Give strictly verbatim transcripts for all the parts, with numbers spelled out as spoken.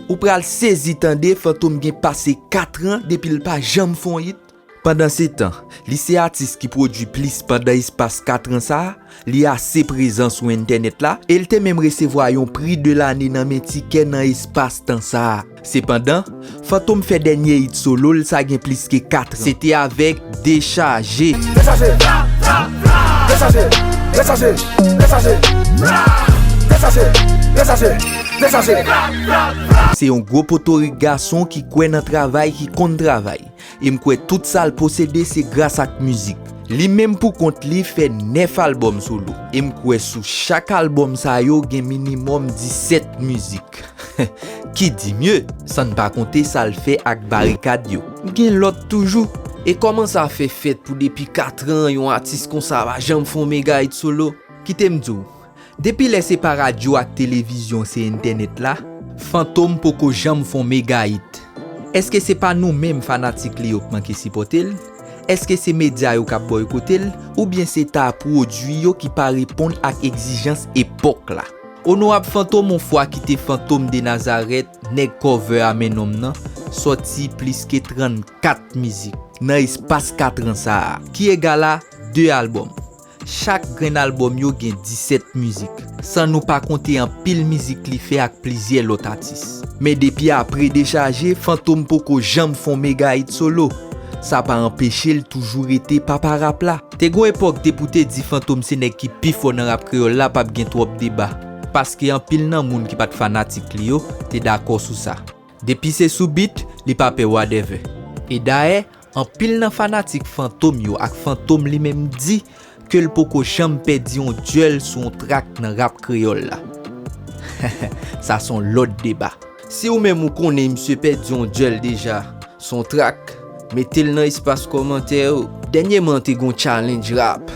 Ou pral sezi tande Fantom gen pase kat an depi l pa janm fè yon hit. Pandansetan, li se atis ki pwodui plis pandan espas kat an sa a, li ase prezan sou entènèt la, e l te menm resevwa yon pri de lane nan men Tikè nan espas tan sa a. Sepandan, Fantom fè dènye hit solo l sa gen plis ke kat an. Se te avèk Dechaje. Dechaje, dechaje, dechaje, dechaje, dechaje, dechaje, dechaje. Se yon gwo potorik gason ki kwè nan travay, ki konn travay. E m kwè tout sa l posede se gras ak mizik. Li menm pou kont li fè nèf albòm solo. E m kwè sou chak albòm sa yo gen minimòm disèt mizik. Ki di mye, san n pa konte sa l fè ak Barikad yo. Gen lòt toujou. E kòman sa fè fèt pou depi kat an yon atis konsa pa janm fè yon mega hit solo? Kite m di w, depi lè se pa radyo ak televizyon, se entènèt la, Fantom poko janm fè yon mega hit. Èske se pa nou menm fanatik li yo k manke sipòte l? Èske se medya yo k ap bòykote l? Oubyen se ta pwodui yo ki pa reponn ak egzijans epòk la? Onorab Fantom, yon fwa kite Fantom de Nazarèt, nèg cover a men nonm nan, sòti plis ke trannkat mizik nan espas kat an sa a, ki egal a de albòm. Chak grenn albòm yo gen disèt mizik, san nou pa konte anpil mizik li fè ak plizyè lòt atis. Men depi apre Dechaje, Fantom poko janm fè yon mega hit solo. Sa pa anpeche l toujou rete papa rap la. Te gon epòk te pou te di Fantom se nèg ki pi fò nan rap kreyòl la, p ap gen twòp deba. Paske anpil nan moun ki pa t fanatik li yo te dakò sou sa. Depi se sou beat, li pa pè whatever. E dayè, anpil nan fanatik Fantom yo ak Fantom li menm di ke l poko janm pèdi yon dyèl sou yon trak nan rap kreyòl la. Sa se yon lòt deba. Si ou menm ou konnen misye pèdi yon dyèl deja sou yon trak, mete l nan espas kòmantè yo. Dènyèman te gon challenge rap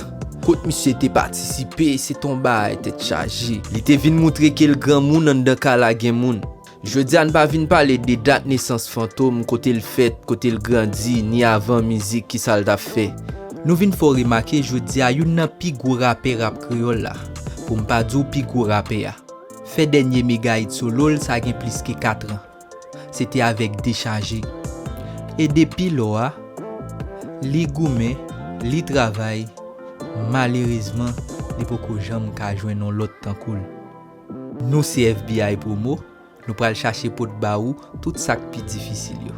kot misye te patisipe, se t on bagay tèt chaje. Li te vin moutre ke l granmoun anndan kay la gen moun. Jodi a n pa vin pale de dat nesans Fantom, kote l fèt, kote l grandi, ni avan mizik, kisa l t ap fè. Nou vin fè w remake jodi a youn nan pi gwo rapè rap kreyòl la, pou m pa di w pi gwo rapè a, fè dènye mega hit solo l sa gen plis ke kat an. Se te avèk Dechaje. E depi lò a, li goumen, li travay, malerezman, li poko janm ka jwenn yon lòt tankou l. Nou se F B I Promo, nou pral chache pot ba ou tout sa k pi difisil yo.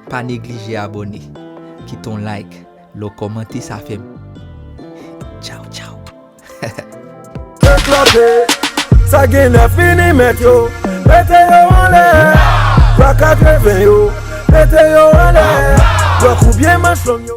Pa neglije abòne, kite yon like, lè w kòmante sa fè m. Tchaw, tchaw. Eklote, sa gen nèf milimèt yo, mete yo anlè. Twa katreven yo, mete yo anlè. Blòk oubyen manch long yo.